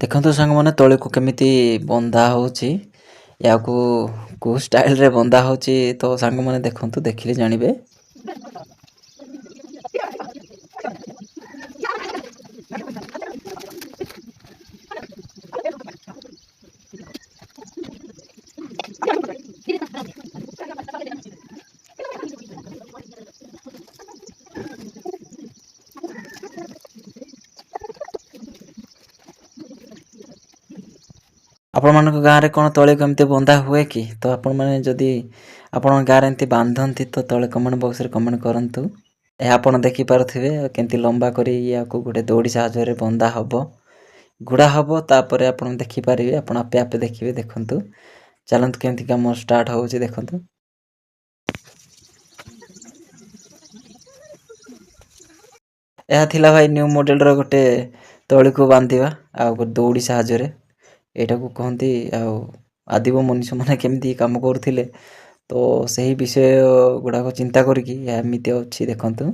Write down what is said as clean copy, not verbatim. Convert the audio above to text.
ଦେଖନ୍ତୁ ସାଙ୍ଗମାନେ, ତଳିକୁ କେମିତି ବନ୍ଧା ହେଉଛି, ୟାକୁ କେଉଁ ଷ୍ଟାଇଲରେ ବନ୍ଧା ହେଉଛି। ତ ସାଙ୍ଗମାନେ ଦେଖନ୍ତୁ, ଦେଖିଲେ ଜାଣିବେ। ଆପଣମାନଙ୍କ ଗାଁରେ କ'ଣ ତଳିକୁ ଏମିତି ବନ୍ଧା ହୁଏ କି? ତ ଆପଣମାନେ ଯଦି ଆପଣଙ୍କ ଗାଁରେ ଏମିତି ବାନ୍ଧନ୍ତି, ତ ତଳେ କମେଣ୍ଟ ବକ୍ସରେ କମେଣ୍ଟ କରନ୍ତୁ। ଏହା ଆପଣ ଦେଖିପାରୁଥିବେ, କେମିତି ଲମ୍ବା କରି ୟାକୁ ଗୋଟେ ଦଉଡ଼ି ସାହାଯ୍ୟରେ ବନ୍ଧା ହେବ, ଗୁଡ଼ା ହେବ। ତାପରେ ଆପଣ ଦେଖିପାରିବେ, ଆପଣ ଆପେ ଆପେ ଦେଖିବେ। ଦେଖନ୍ତୁ, ଚାଲନ୍ତୁ, କେମିତି କାମ ଷ୍ଟାର୍ଟ ହେଉଛି ଦେଖନ୍ତୁ। ଏହା ଥିଲା ଭାଇ ନ୍ୟୁ ମଡ଼େଲର ଗୋଟେ ତଳିକୁ ବାନ୍ଧିବା ଆଉ ଗୋଟେ ଦଉଡ଼ି ସାହାଯ୍ୟରେ ଏଇଟାକୁ କୁହନ୍ତି। ଆଉ ଆଦିମ ମନୁଷ୍ୟମାନେ କେମିତି କାମ କରୁଥିଲେ, ତ ସେହି ବିଷୟ ଗୁଡ଼ାକ ଚିନ୍ତା କରିକି ଏହା ଏମିତି ଅଛି ଦେଖନ୍ତୁ।